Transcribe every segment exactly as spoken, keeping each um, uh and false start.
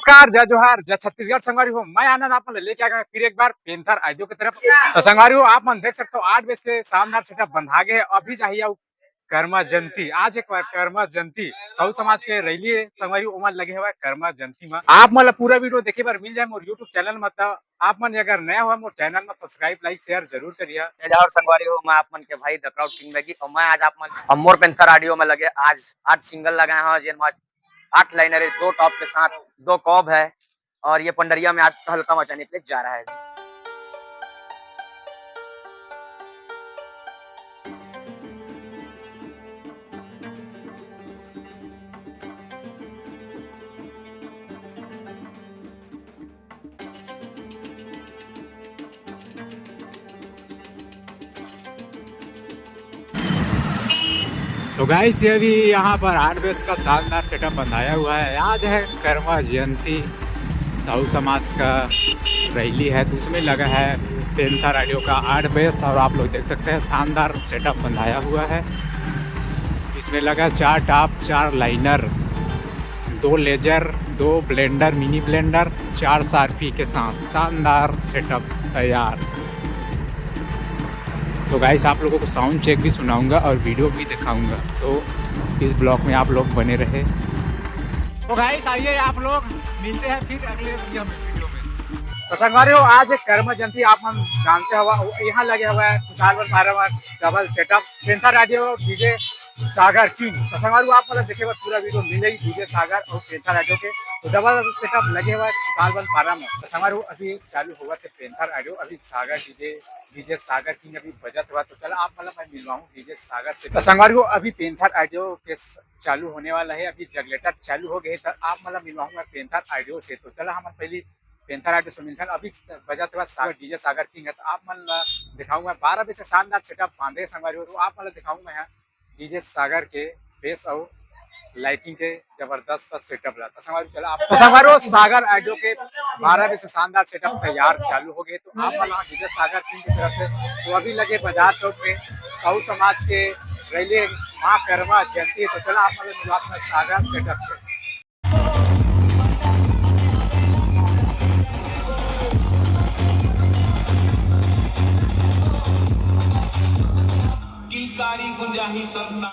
नमस्कार, जय जोहार, जय छत्तीसगढ़। संगवारी हो, मैं आनंद आप मन ल लेके आ गया फिर एक बार पैंथर ऑडियो की तरफ। तो संगवारी हो, आप मन देख सकते हो आठ बजे के शानदार सेटअप बंधा गए है। अभी चाहिए कर्मा जयंती, आज एक कर्मा जयंती, साहू समाज के रैली है संगवारी, ओमन लगे हुआ है कर्मा जयंती में। आप मन ला पूरा वीडियो देखे बर मिल जाए मोर YouTube चैनल में। तो आप मन अगर नया हुआ मोर चैनल में, सब्सक्राइब, लाइक, शेयर जरूर करिए। जय जोहार संगवारी हो, मैं आप मन के भाई द क्राउड किंग बैगी और मैं आज आप मन और मोर पैंथर ऑडियो में लगे आज आठ सिंगल लगाए हैं, जेन में आठ लाइनर है, दो टॉप के साथ दो कॉब है और ये पंडरिया में आज तहलका मचाने के लिए जा रहा है। तो गाइस, ये अभी यहाँ पर आठ बजे का शानदार सेटअप बनाया हुआ है। आज है कर्मा जयंती, साहू समाज का रैली है, तो उसमें लगा है पैंथर ऑडियो का आठ बजे। और आप लोग देख सकते हैं शानदार सेटअप बनाया हुआ है। इसमें लगा चार टॉप, चार लाइनर, दो लेजर, दो ब्लेंडर, मिनी ब्लेंडर, चार शार्पी के साथ शानदार सेटअप तैयार। तो गाइस, आप लोगों को साउंड चेक भी सुनाऊंगा और वीडियो भी दिखाऊंगा, तो इस ब्लॉग में आप लोग बने रहे। तो गाइस, आइए आप लोग मिलते हैं फिर अगले वीडियो में, वीडियो में। तो संगवारी हो, आज एक कर्मा जयंती आप मन जानते हो, यहाँ लगे हुआ है Khushhalpur farm double setup panther audio DJ Sagar king. तो संगवारी हो, आप मतलब देखे बर पूरा वीडियो मिल जाएगी डीजे सागर और पैंथर ऑडियो के। तो डबल सेटअप लगे हुआ है खुशहालपुर फार्म में। तो संगवारी हो, अभी चालू होगा थे पैंथर ऑडियो, अभी सागर डीजे, डीजे सागर किंग अभी बजत हुआ। तो चला आप मतलब मैं मिलवाऊँ डीजे सागर से। तो संगवारी हो, अभी पैंथर ऑडियो के स-, चालू होने वाला है, अभी जनरेटर चालू हो गए, तो आप मतलब मिलवाऊँ मैं पैंथर ऑडियो से। तो चला हम पहले पैंथर ऑडियो से मिलथन। अभी बजत हुआ सागर, डीजे सागर किंग है, तो आप मन ला दिखाऊँ मैं बारह बजे से शानदार सेटअप बांधे संगवारी हो। तो आप मन ला दिखाऊँ मैं यहाँ डीजे सागर के बेस और लाइटिंग के जबरदस्त सेटअप रहता। संगवारी चला आप, तो संगवारी हो, सागर ऑडियो के बारह बजे से शानदार सेटअप तैयार चालू हो गए। तो आप मन ला डीजे सागर किंग की तरफ से, तो अभी लगे बाजार चौक में साहू समाज के रैली माँ कर्मा जयंती। तो चला आप मन ला मिलवात मैं सागर सेटअप से। किलकारी गुंजाही संता।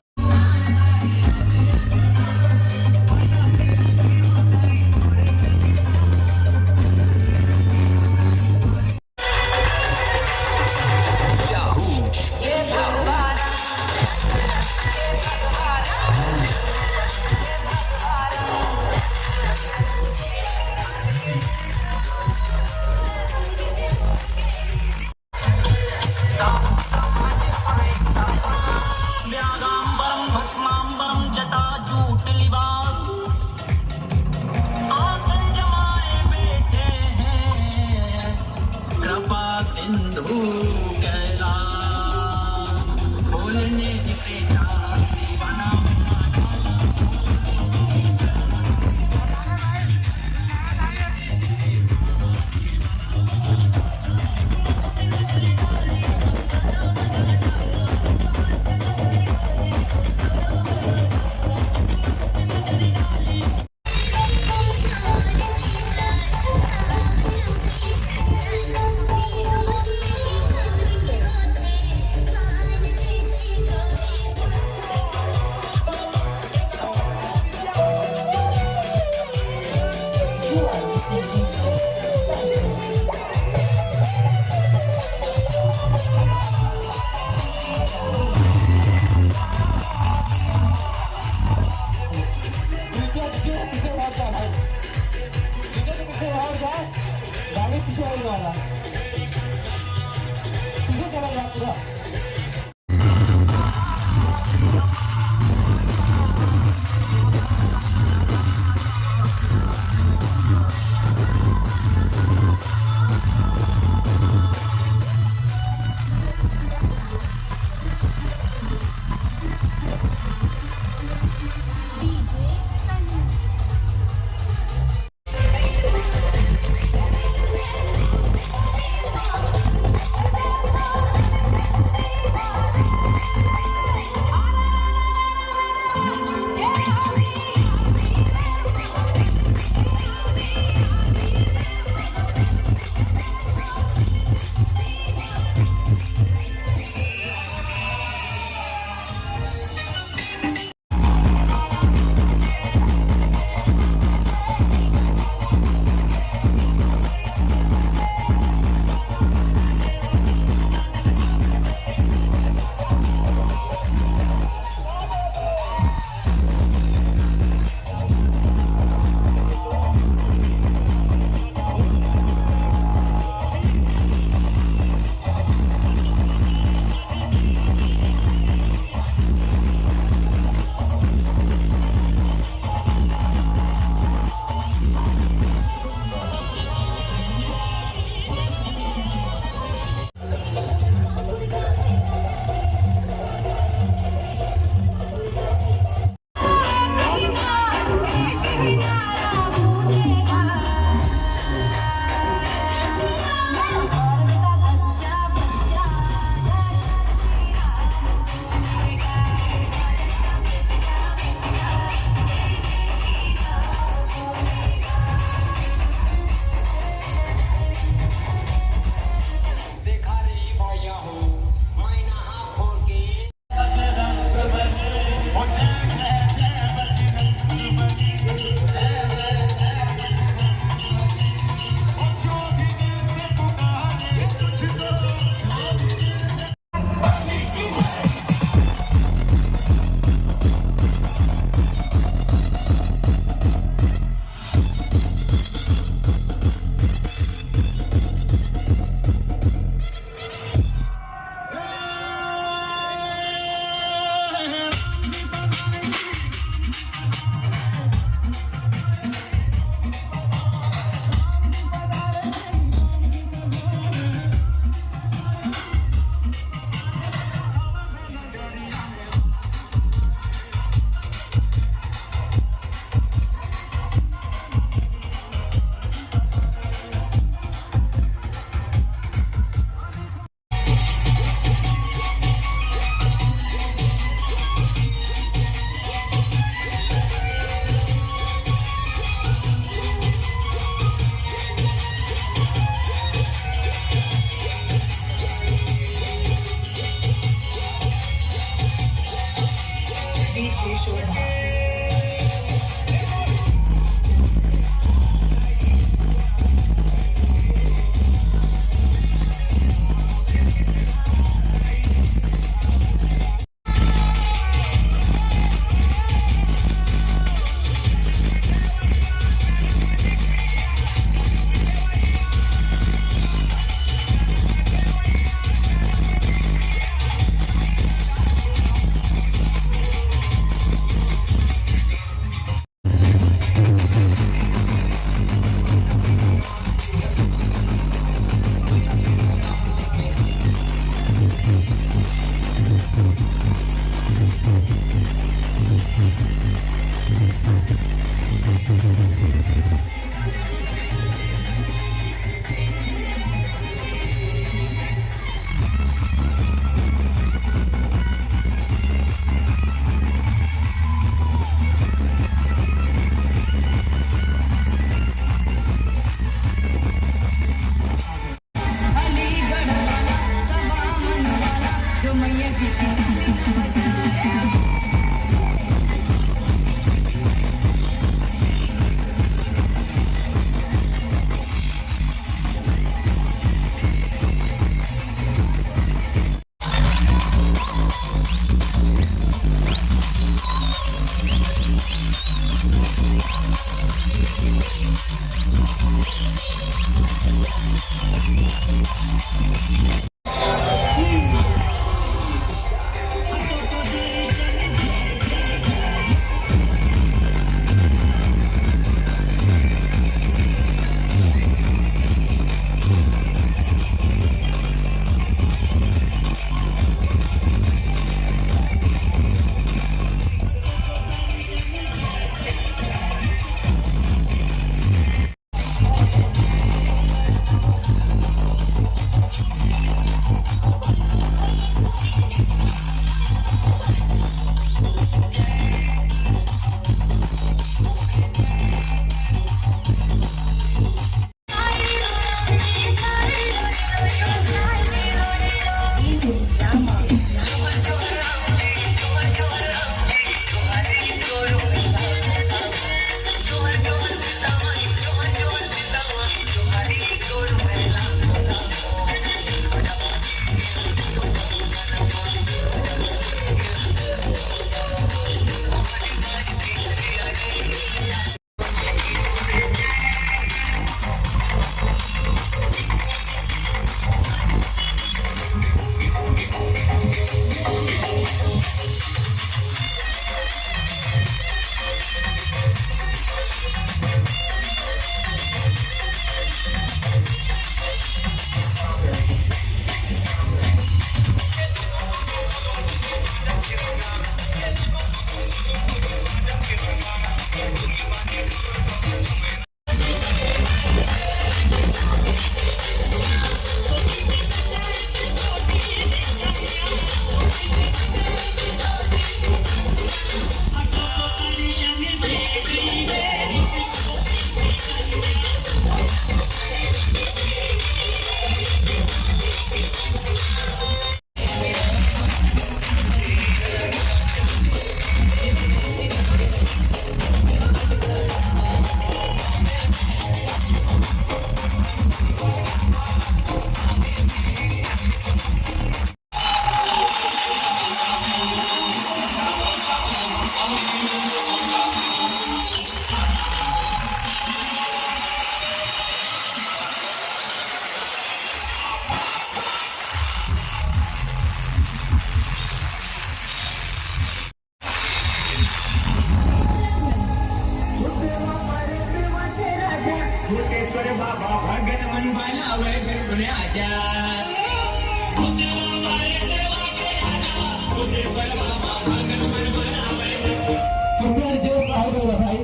कृपया डीजे साउंड वाला भाई,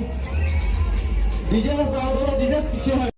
डीजे साउंड वाला, डीजे पीछे है।